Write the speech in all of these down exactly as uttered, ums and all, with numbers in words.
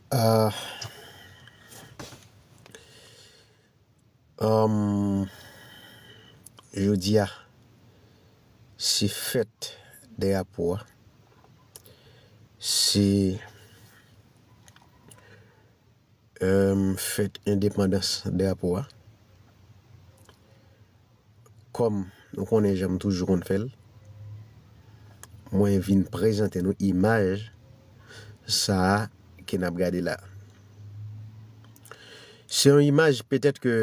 Ah, um, jodi a, se fèt drapo a. Se, um, fèt endepandans drapo a. Kòm nou konnen jan m toujou konn fè l, mwen vin prezante nou imaj sa a ke n ap gade la. Se yon imaj petèt ke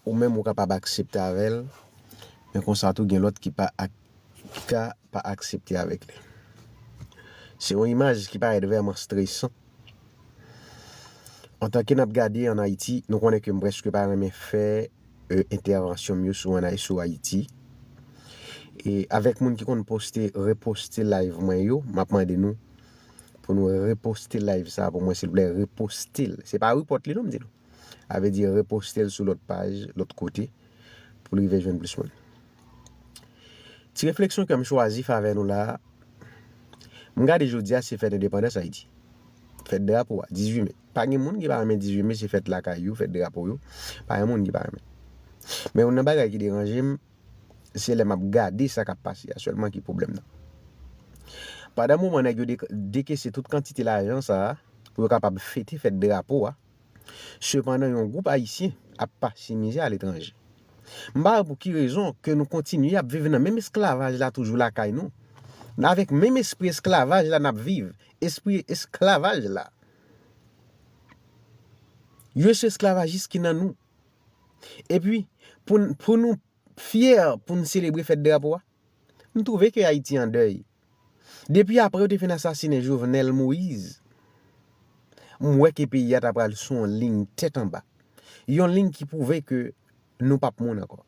ou menm ou kapab aksepte avè l, men konsa tou gen lòt ki pa ak-, ki ka pa aksepte avèk li. Se yon imaj ki parèt vrèman stresan. Antanke n ap gade ann Ayiti, nou konnen ke m prèske pa renmen fè, e, entèvansyon m yo sou ann Ay-, sou Ayiti. E avèk moun ki konn poste, reposte live mwen yo, m ap mande nou pou nou reposte live sa a pou mwen, silvouplè, reposte l. Se pa repòt li non, m di nou. A vle di reposte l sou lòt paj, lòt kote, pou l rive jwenn plis moun. Ti refleksyon ke m chwazi fè avè nou la a, m gade jodi a se fèt endepandans Ayiti. Fèt drapo a, dizuit me. Pa gen moun ki pa renmen dizuit me, se fèt lakay yo, fèt drapo yo. Pa gen moun ki pa renmen. Men youn nan bagay ki deranje m, se lè m ap gade sa k ap pase a sèlman ki pwoblèm nan. Pandan moman nèg yo de-, dekese tout kantite lajan sa a, pou yo kapab fete fèt drapo a, sepandan yon gwoup ayisyen ap pase mizè aletranje. M pa wè pou ki rezon ke nou kontinye ap viv nan menm esklavaj la toujou lakay nou. N avèk menm espri esklavaj la n ap viv, espri esklavaj la. Yo se esklavajis ki nan nou. Epi, pou n, pou nou fyè, pou n selebre fèt drapo a, m twouve ke Ayiti an dèy. Depi apre yo te fin asasinen Jovenel Moïse, m wè ke peyi a ta pral sou yon liy tèt anba. Yon liy ki pwouve ke nou p ap moun ankò.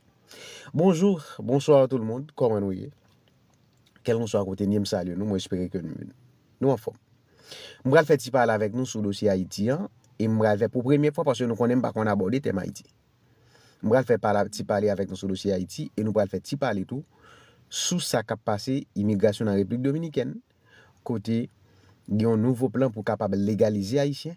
Bonjou, bonswa tout le monde, kòman nou ye? Kèlkeswa kote n ye, m salye nou, mwen espere ke nou, nou anfòm. M pral fè ti pale avèk nou sou dosye Ayiti an, e m pral fè pou premye fwa, paske nou konnen m pa konn abòde tèm Ayiti. M pral fè pala-, ti pale avèk nou sou dosye Ayiti, e nou pral fè ti pale tou sou sa k ap pase imigrasyon nan Repiblik Dominikèn, kote gen yon nouvo plan pou kapab legalize Ayisyen,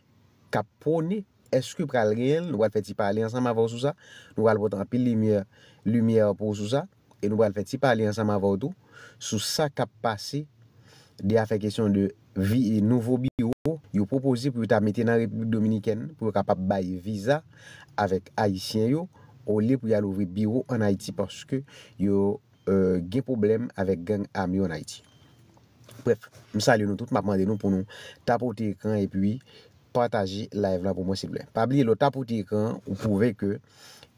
k ap pwone, èske pral genyen l? Nou pral fè ti pale ansanm avè w sou sa. Nou pral pote anpil limyè, limyè pou w sou sa. E nou pral fè ti pale ansanm avè w tou sou sa k ap pase de afè kesyon de vi-, nouvo biwo yo pwopoze pou yo ta mete nan Repiblik Dominikèn pou yo kapab bay viza avèk Ayisyen yo, olye pou y al ouvri biwo ann Ayiti paske yo, e, gen pwoblèm avèk gang ame yo ann Ayiti. Brèf, m salye nou tout, m ap mande nou pou nou tapote ekran epi pataje live la pou mwen, silvouplè. Pa bliye, lè w tapote ekran an, ou pwouve ke,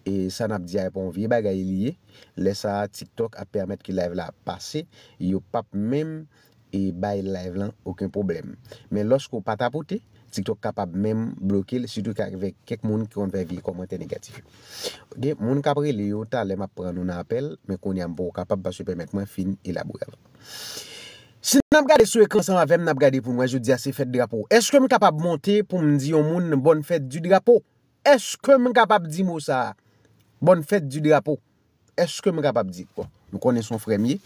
e, sa n ap di a, e pa yon vye bagay li ye. Lè sa a, TikTok ap pèmèt ke live la ap pase. Yo p ap menm, e, bay live lan okenn pwoblèm. Men lòske w pa tapote, TikTok kapab menm bloke l, sitou avèk kèk moun ki konn fè vye kòmantè negatif yo. Gen moun k ap rele yo, talè m ap pran nou nan apèl, men kounye a m poko kapab paske pèmèt mwen fin elabore avan. Si n ap gade sou ekran ansanm avè m, n ap gade pou n wè jodi a se fèt drapo. Èske m kapab monte pou m di yon moun bòn fèt di drapo? Èske m kapab di mo sa a? Bòn fèt di drapo. Èske m kapab di? Bon, nou konnen se yon frè m ye.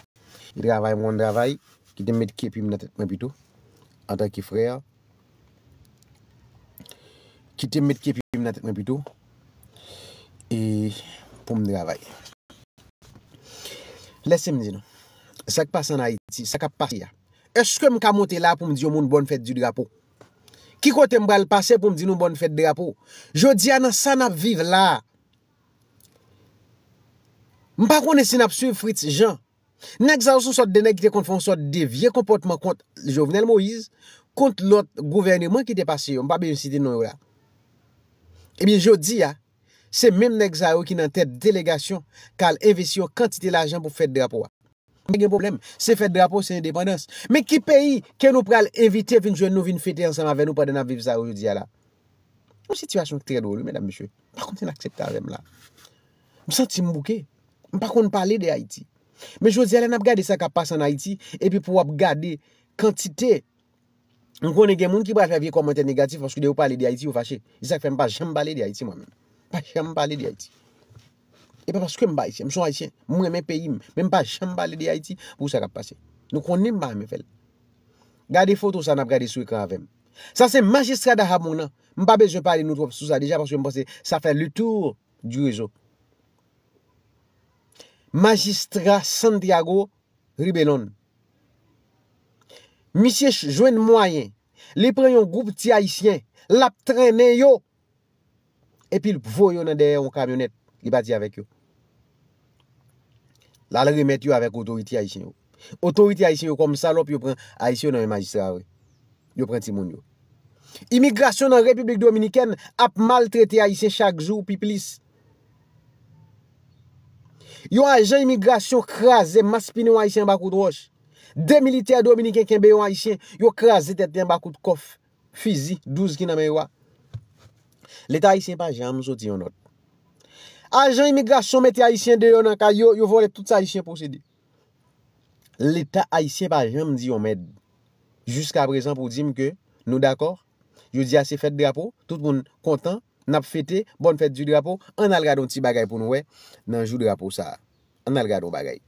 Li travay, m konn travay. Kite m met kepi m nan tèt mwen pito. Antanke frè, kite m met kepi m nan tèt mwen pito. E pou m travay. Lèse m di nou. Sa k pase ann Ayiti, sa k ap pase a. Èske m ka monte la pou m di yon moun bòn fèt di drapo? Ki kote m pral pase pou m di nou bòn fèt drapo? Jodi a nan sa n ap viv la a, m pa konnen si n ap swiv Fritz Jean. Nèg sa yo se yon sòt de nèg ki te konn fè yon sòt de vye konpòtman kont Jovenel Moïse, kont lòt gouvèneman ki te pase yo. M pa bezwen site non yo la. Ebyen, jodi a, se menm nèg sa yo ki nan tèt delegasyon k al envesti yon kantite lajan pou fèt drapo a. Pa gen pwoblèm. Se fèt drapo, se endepandans. Men ki peyi ke nou pral envite vin jwenn nou, vin fete ansanm avè nou pandan n ap viv sa yo jodi a la? Yon sitiyasyon ki trè dwòl, wi, medam, mesye. M pa konn si n aksepte avè m la. M santi m bouke. M pa konn pale de Ayiti. Men jodi a, lè n ap gade sa k ap pase ann Ayiti, epi pou w ap gade kantite M konnen gen moun ki pral fè vye kòmantè negatif paske depi w pale de Ayiti, yo fache. Se sa k fè m pa janm pale de Ayiti mwen menm. Pa janm pale de Ayiti. E pa paske m pa ayisyen, m se yon ayisyen, m renmen peyi m, men m pa janm pale de Ayiti pou sa k ap pase. Nou konnen m pa renmen fè l. Gade foto sa n ap gade sou ekran avè m. Sa se majistra Dajabón an. M pa bezwen pale nou twòp sou sa deja, paske m panse sa fè le tour du réseau. Majistra Santiago Ribelón. Misye ch- jwenn mwayen. Li pran yon gwoup ti ayisyen. L ap trennen yo. Epi l voye yo nan dèyè yon kamyonèt. Li pati avèk yo. L al remèt yo avèk otorite ayisyen yo. Otorite ayisyen yo kòm salòp yo pran ayisyen yo nan men majistra vre. Yo pran timoun yo. Imigrasyon nan Repiblik Dominikèn ap maltrete ayisyen chak jou pi plis. Yon ajan imigrasyon kraze maspinen yon ayisyen anba kout wòch. De militè dominiken kenbe yon ayisyen, yo kraze tèt li anba kout kòf fizi douz ki nan men yo a. Leta ayisyen pa janm soti yon nòt. Ajan imigrasyon mete ayisyen deyò nan kay yo, yo vòlè tout sa ayisyen posede. Leta ayisyen pa janm di yon mèd. Jiska prezan pou di m ke nou dakò, jodi a se fèt drapo, tout moun kontan, n ap fete, bòn fèt di drapo, ann al gade yon ti bagay pou nou wè nan jou drapo sa a. Ann al gade yon bagay.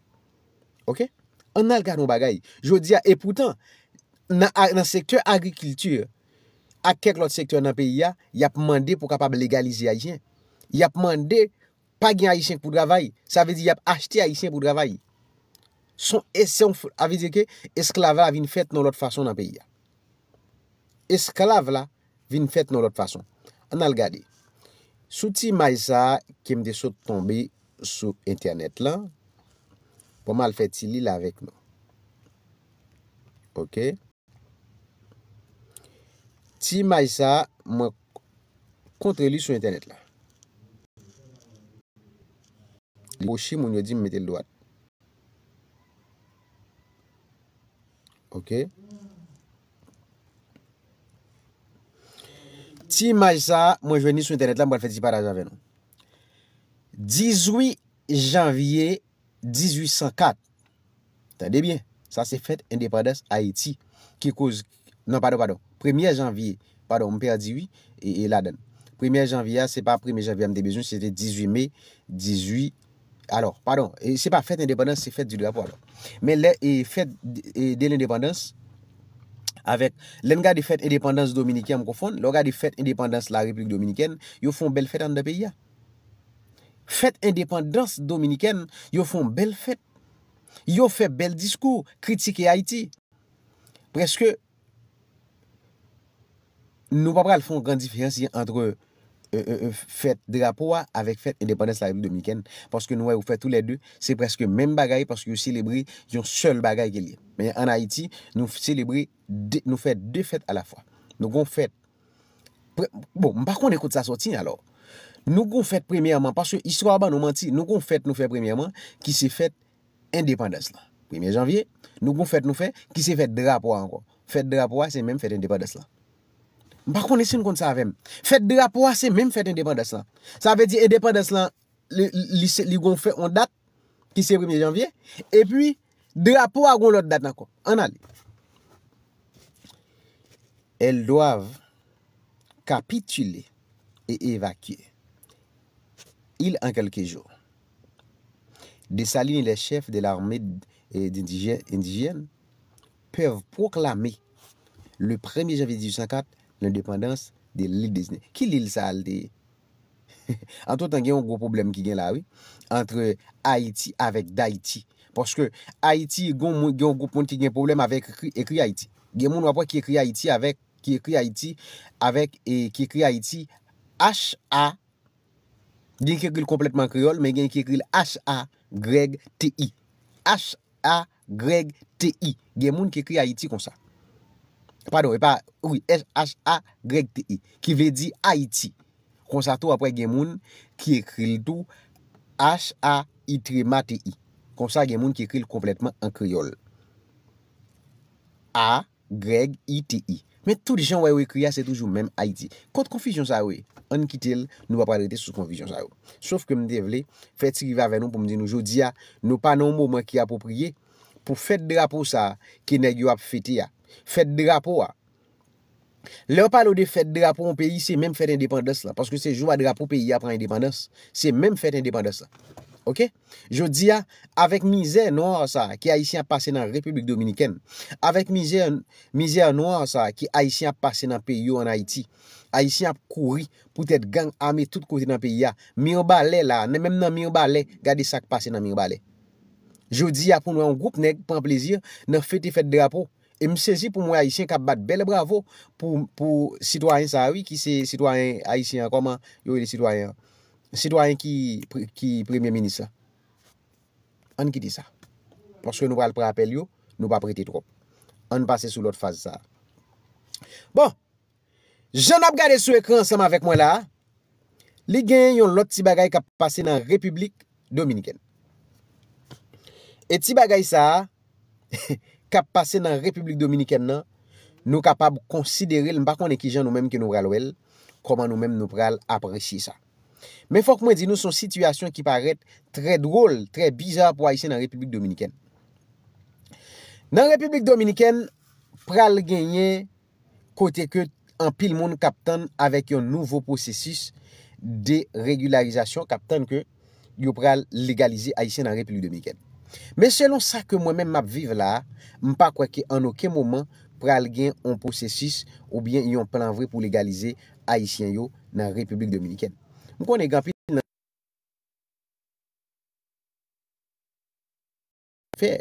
Oke? Ann al gade yon bagay. Jodi a, e poutan, nan, a- nan sektè agrikilti ak kèk lòt sektè nan peyi a, y ap mande pou kapab legalize ayisyen. Y ap mande pa gen ayisyen pou travay. Sa vle di y ap achte ayisyen pou travay. Son, e se yon, a vle di ke esklav la vin fèt nan lòt fason nan peyi a. Esklav la vin fèt nan lòt fason. Ann al gade. Sou ti imaj sa a ke m te sot tonbe sou entènèt lan, bon, m al fè ti li l avèk nou. Oke. Ti imaj sa a, mwen kontre li sou entènèt la. Li wochi, moun yo di m mete l dwat. Oke. Ti imaj sa a, mwen jwenn li sou entènèt la, m pral fè ti pataj avè nou. Dizuit janvye dizuit san kat. Tande byen, sa se fèt endepandans Ayiti ki koz, non, padon, padon, premyè janvye, padon, m pèdi wi, e, e ladan. Premyè janvye a, se pa premyè janvye a m te bezwen, se te dizuit me, dizuit, alò, padon, e se pa fèt endepandans, se fèt di drapo, alò. Men lè, e, fèt, e, de lendepandans, avèk, lè n gade fèt endepandans dominiken, m konfonn, lè w gade fèt endepandans la Repiblik Dominikèn, yo fè yon bèl fèt anndan peyi a. Fèt endepandans dominikèn, yo fè yon bèl fèt. Yo fè bèl diskou, kritike Ayiti. Prèske, nou pa pral fè yon gran diferans ant, e, e, e, fèt drapo a avèk fèt endepandans la Repiblik Dominikèn, paske nou wè yo fè toulède, se prèske menm bagay, paske yo selebre yon sèl bagay ke l ye. Men ann Ayiti, nou selebre de, nou fè de fèt alafwa. Nou gon fèt Pre- Bon, m pa konnen kot sa soti alò. Nou gon fèt premyèman, paske istwa a ban nou manti. Nou gon fèt nou fè premyèman, ki se fèt endepandans lan. Premye janvye, nou gon fèt nou fè, ki se fèt drapo a ankò. Fèt drapo a se menm fèt endepandans lan. M pa konnen si n konn sa avè m. Fèt drapo a se menm fèt endepandans lan. Sa vle di endepandans lan, li, li, se- li gon fè on dat, ki se premye janvye, epi drapo a gon lòt dat ankò. Ann ale. Elles doivent capituler et évacuer. Île en quelques jours. Dessalines et les chefs de l'armée d- et d'indigè- indigènes peuvent proclamer le premier janvier dix-huit cent quatre l'indépendance de l'île des Îles. Ki lil sa a l te ye? Antretan, gen yon gwo pwoblèm ki gen la, wi, antre Ayiti avèk Dayiti. Paske Ayiti, gen yon moun- gen yon gwoup moun ki gen pwoblèm avèk ekri, ekri Ayiti. Gen moun w ap wè ki ekri Ayiti avèk, ki ekri Ayiti avèk, e, ki ekri Ayiti H A, gen ki ekri l konplètman kreyòl, men gen ki ekri l H A Grèg T I. H A Grèg T I. Gen moun ki ekri Ayiti konsa. Padon, e pa, wi, H A Grèg T I, ki vle di Ayiti. Konsa tou, w ap wè gen moun ki ekri l tou H A I trema T I. Konsa, gen moun ki ekri l konplètman an kreyòl. A Grèg I T I. Men tout jan w wè yo ekri a, se toujou menm Ayiti. Kot konfizyon sa yo ye? Ann kite l, nou pa pral rete sou konfizyon sa yo. Sof ke m te vle fè ti rive avè nou pou m di nou jodi a, nou pa nan yon moman ki apwopriye pou fèt drapo sa a ke nèg yo ap fete a. Fèt drapo a. Lè yo pale w de fèt drapo yon peyi, se menm fèt endepandans lan, paske se jou a drapo peyi a pran endepandans. Se menm fèt endepandans lan. Oke? Jodi a, avèk mizè nwa sa a ki Ayisyen ap pase nan Repiblik Dominikèn, avèk mizè, mizè nwa sa a ki Ayisyen ap pase nan peyi yo ann Ayiti, Ayisyen ap kouri poutèt gang ame tout kote nan peyi a. Mibalè la, nan, menm nan Mibalè, gade sa k pase nan Mibalè. Jodi a, pou n wè yon gwoup nèg pran plezi nan fete fèt drapo. E m sezi pou m wè Ayisyen k ap bat bèl bravo pou, pou sitwayen sa a, wi, ki se sitwayen ayisyen an. Kòman yo rele sitwayen an? Sitwayen ki, pre- ki premye minis la. Ann kite sa. Paske nou pral pran apèl yo, nou p ap rete twòp. Ann pase sou lòt faz sa a. Bon, jan n ap gade sou ekran ansanm avèk mwen la a, li gen yon lòt ti bagay k ap pase nan Repiblik Dominikèn. E ti bagay sa a k ap pase nan Repiblik Dominikèn nan, nou kapab konsidere l, m pa konnen kijan nou menm ke nou pral wè l, kòman nou menm nou pral apresye sa. Men fòk mwen di nou, se yon sitiyasyon ki parèt trè dwòl, trè biza pou Ayisyen nan Repiblik Dominikèn. Nan Repiblik Dominikèn, pral genyen kote ke anpil moun k ap tann avèk yon nouvo pwosesis de regilarizasyon, k ap tann ke yo pral legalize Ayisyen nan Repiblik Dominikèn. Men selon sa ke mwen menm m ap viv la a, m pa kwè ke an okenn moman pral gen yon pwosesis oubyen yon plan vre pou legalize Ayisyen yo nan Repiblik Dominikèn. M konnen gen anpil nan fè,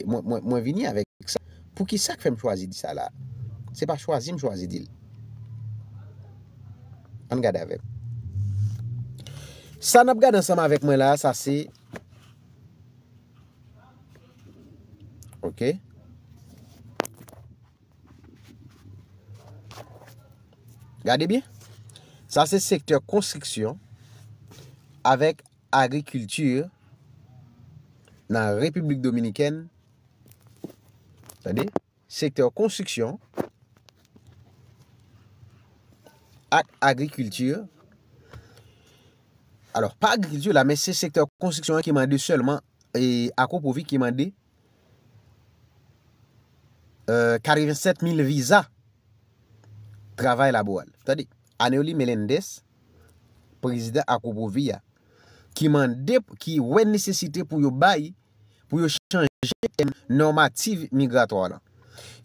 mwen, mwen, mwen vini avèk sa. Pou ki sa k fè m chwazi di sa la? Se pa chwazi m chwazi di l. Ann gade avè m. Sa n ap gade ansanm avèk mwen la, sa se, oke. Gade byen. Sa se sektè konstriksyon avèk agrikilti nan Repiblik Dominikèn. Tande? Sektè konstriksyon ak agrikilti. Alò, pa agrikilti la, men se sektè konstriksyon an ki mande sèlman, e, Akopovi ki mande, e, katrevennsèt mil viza travay laboral. Tande, Aneoli Melendez, prezidan Akopovi a, ki mande, ki wè nesesite pou yo bay, pou yo chanje tèm nòmativ migratwa la.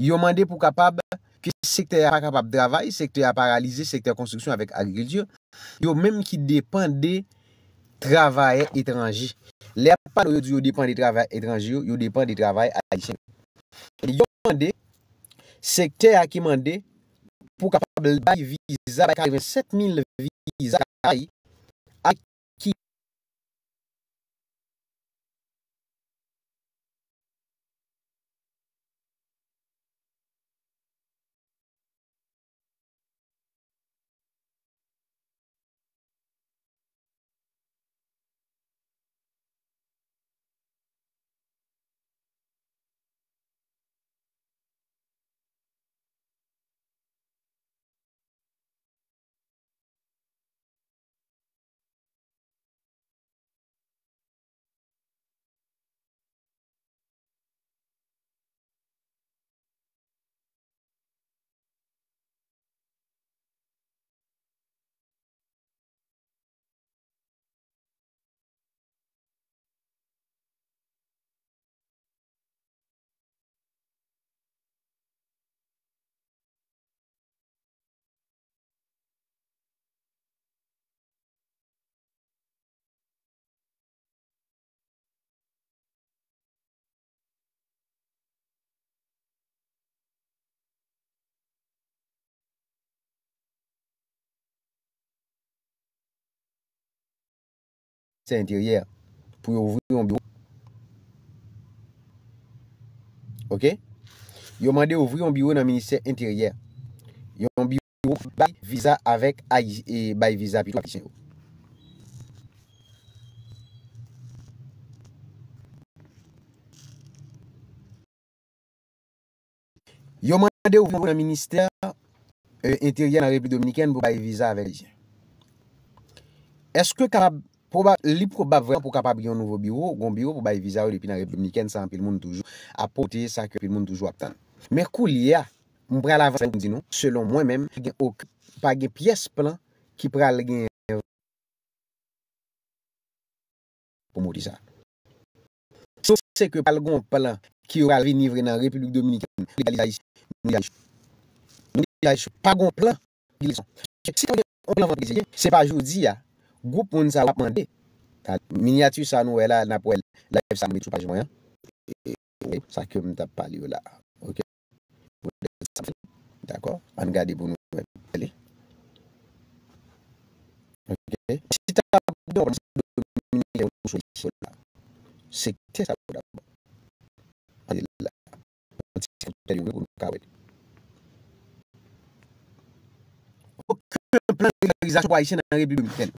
Yo mande pou kapab, ke sektè a pa kapab travay, sektè a paralize, sektè konstriksyon avèk agrikilti, yo menm ki depann de travayè etranje. Lè y ap pale, yo di yo depann de travayè etranje yo, yo depann de travayè ayisyen. Yo mande, sektè a ki mande pou kapab bay viza, bay katrevennsèt mil viza travay, ak ki Enteryè pou yo ouvri yon biwo. Oke? Yo mande ouvri yon biwo nan ministè Enteryè. Yon biwo bay viza avèk Ayi-, e, bay viza pito Ayisyen yo. Yo mande ouvri yon biwo nan ministè, e, Enteryè nan Repiblik Dominikèn pou bay viza avèk Ayisyen. Èske kapab, pwoba-, li pwobab vrèman pou kapab gen yon nouvo biwo, yon biwo pou bay viza yo depi nan Repiblik Dominikèn, sa anpil moun toujou ap pote, sa ke anpil moun toujou ap tann. Men koulye a, m pral avanse pou m di nou, selon mwen menm, pa gen ok-, pa gen pyès plan ki pral gen. pou moute sa. Si w panse ke pral gen yon plan ki yo pral vini vre nan Repiblik Dominikèn, legalize Ayisyen, nou deja echwe. Nou deja echwe. Pa gen yon plan. Si ta gen yon plan vandredi, se pa jodi a. Gwoup moun sa yo ap mande. Minyati sa nou wè la, n ap wè live sa m met sou paj mwen an. E, e, sa ke m t ap pale yo la. Ok. Dakò? Ann gade pou nou wè. Ok. Si ta gen yon plan vandredi, sektè sa yo dabò. Ann la. Yon ti kout tèt yo vre pou nou ka wè. Okenn plan de regularizasyon pou Ayisyen nan Repiblik Dominikèn.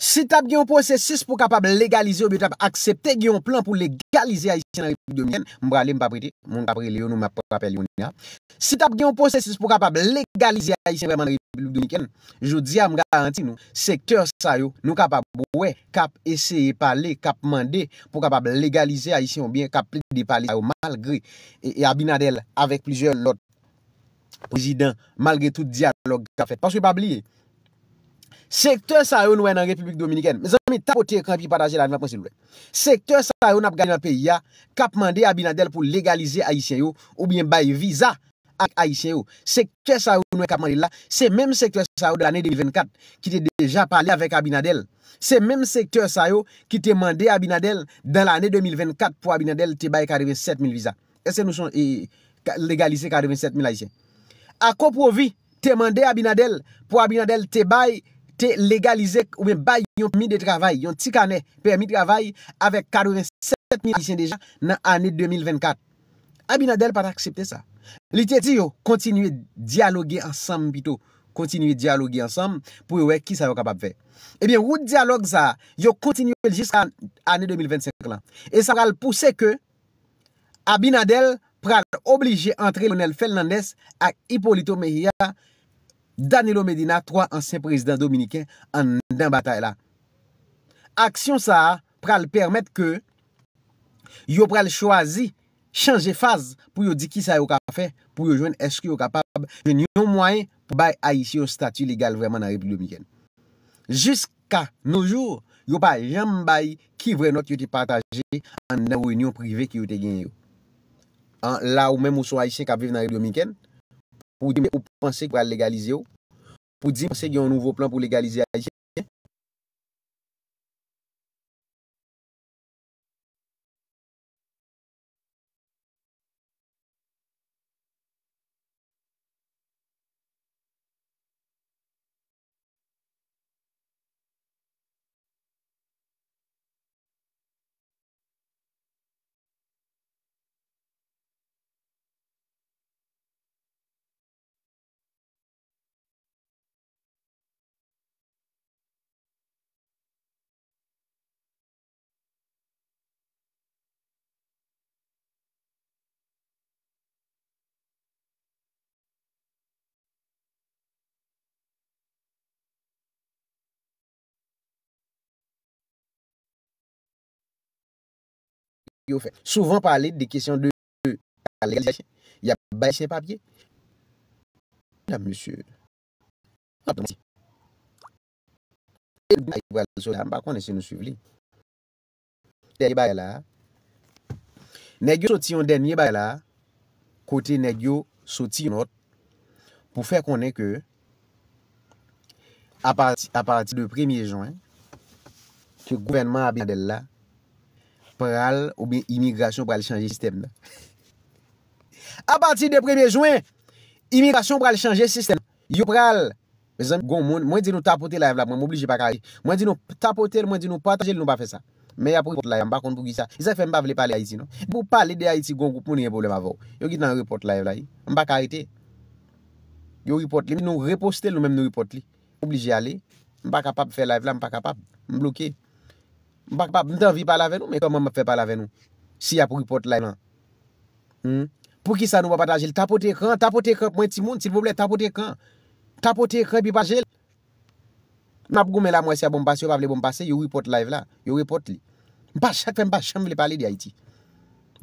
Si t ap gen yon pwosesis pou kapab legalize oubyen t ap aksepte gen yon plan pou legalize Ayisyen nan Repiblik Dominikèn, m prale, m p ap rete, moun k ap rele yo, nou m ap pran apèl yo kounye a. Si t ap gen yon pwosesis pou kapab legalize Ayisyen vrèman nan Repiblik Dominikèn, jodi a, m garanti nou, sektè sa yo, nou kapab wè k ap eseye pale, k ap mande pou kapab legalize Ayisyen oubyen k ap plede pale sa yo malgre e, e Abinader avèk plizyè lòt prezidan, malgre tout dyalòg k ap fèt. Paske pa bliye, sektè sa yo nou wè nan Repiblik Dominikèn. Mezanmi, tapote ekran epi pataje live la pou mwen, silvouplè. Sektè sa yo n ap gade nan peyi a, k ap mande Abinader pou legalize Ayisyen yo oubyen bay viza ak Ayisyen yo. Sektè sa yo nou wè k ap mande l la, se menm sektè sa yo de lane de mil vennkat ki te deja pale avèk Abinader. Se menm sektè sa yo ki te mande Abinader dan lane de mil vennkat pou Abinader te bay katrevennsèt mil viza. Èske nou son, e, ka- legalize katrevennsèt mil Ayisyen? Akoprovi te mande Abinader pou Abinader te bay, te legalize oubyen bay yon pèmi de travay, yon ti kanè pèmi travay avèk katrevennsèt mil Ayisyen deja nan ane de mil vennkat. Abinader pa t aksepte sa. Li te di yo kontinye dyaloge ansanm pito, kontinye dyaloge ansanm pou yo wè kisa yo kapab fè. Ebyen, wout dyalòg sa a, yo kontinye l jiska ane de mil vennsenk lan. E sa pral pouse ke Abinader pral oblije antre Leonel Fernandez ak Hipólito Mejia, Danilo Medina, twa ansyen prezidan dominiken anndan batay la. Aksyon sa a pral pèmèt ke yo pral chwazi chanje faz pou yo di kisa yo ka fè pou yo jwenn, èske yo kapab jwenn yon mwayen pou bay Ayisyen yo stati legal vrèman nan Repiblik Dominikèn. Jiska nos jours, yo pa janm bay ki vrè nòt yo te pataje anndan reyinyon prive ke yo te genyen yo. An, la ou menm ou se yon Ayisyen k ap viv nan Repiblik Dominikèn, pou w di ou panse ki pral legalize w, pou w di panse gen yon nouvo plan pou legalize Ayisyen. Yo fè. Souvan pale de kesyon de legalizasyon. Y ap bay Ayisyen papye. Medam, mesye. N ap tann. E li pral sot la, m pa konnen si nou swiv li. Dènye bagay la. Nèg yo soti yon dènye bagay la. Kote nèg yo soti yon nòt pou fè konnen ke apati, apati de premye jen, ke gouvènman Abinader la pral, oubyen imigrasyon pral chanje sistèm nan. Apati de premye jen, imigrasyon pral chanje sistèm. Yo pral, mezanmi, gon moun, mwen di nou tapote live la, mwen, m oblije pa ka ri. Mwen di nou tapote l, mwen di nou pataje l, nou pa fè sa. Men y ap repòt live la, m pa konn poukisa. E sa k fè m pa vle pale Ayiti, non. Depi w pale de Ayiti, gon gwoup moun gen pwoblèm avè w. Yo gentan repòt live la, wi. M pa ka rete. Yo repòt li, nou reposte l, nou menm nou repòt li. Oblije ale. M pa kapab fè live la, m pa kapab. M bloke. M pa kapab, m t anvi pale avè nou, men kòman m ap fè pale avè nou? Si y ap repòt live lan. Hmm? Poukisa nou pa pataje l? Tapote ekran, tapote ekran pou mwen, timoun, silvouplè, tapote ekran. Tapote ekran epi pataje l. M ap goumen la, m wè si y ap ban m pase, yo pa vle ban m pase, yo repòt live la. Yo repòt li. M pa, sa k fè m pa janm vle pale de Ayiti.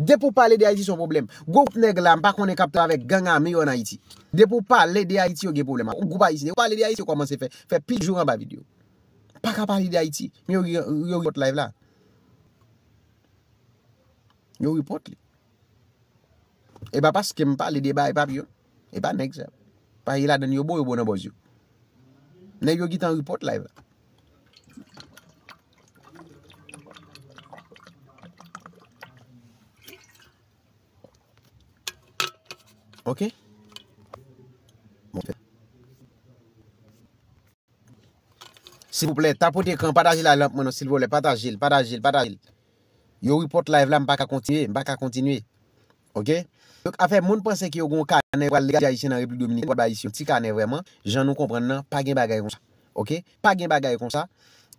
Depi w pale de Ayiti, se yon pwoblèm. Gwo gwoup nèg la, m pa konnen k ap travay avèk gang ame yo ann Ayiti. Depi w pale de Ayiti, yo gen pwoblèm. Gwoup ayisyen, yo pale de Ayiti, yo kòmanse fè, fè pil jou anba videyo. Pa ka pale de Ayiti. Men yo, yo, yo repòt live la. Yo report li. E pa paske m pale de bagay papye yo. E pa nèg sa. Paske ladann yo bo, yo bo nan bòz yo. Nèg yo gentan report live la. Ok? Bon. Silvouplè, tapote ekran, pataje live la pou mwen non, silvouplè, pataje l, pataje l, pataje l. Yo report live la, m pa ka kontinye, m pa ka kontinye. Ok? Donk, afè moun panse ke yo gen yon kanè pral legalize ayisyen nan Repiblik Dominikèn, pral bay ayisyen yon ti kanè vrèman, jan nou konprann nan, pa gen bagay konsa. Ok? Pa gen bagay konsa.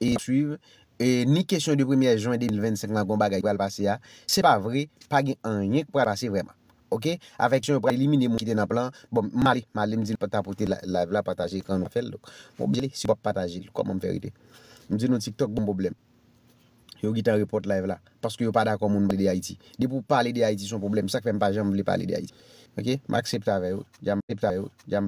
E swiv, e ni kesyon de premyè jen de mil vennsenk lan, gon bagay ki pral pase a. Se pa vre, pa gen anyen ki pral pase vrèman. Ok? Avèk kesyon yo pral elimine moun ki te nan plan. Bon, m ale, m ale, m di n pa tapote la- live la, pataje ekran nou fè l. Donk, m oblije, si w ap pataje l, kòman m fè rete? M di nou TikTok bon pwoblèm. Yo gentan report live la. Paske yo pa dakò moun pale de Ayiti. Depi w pale de Ayiti, se yon pwoblèm. Sa k fè m pa janm vle pale de Ayiti. Ok? M aksepte avè yo. Dja m aksepte avè yo. Dja m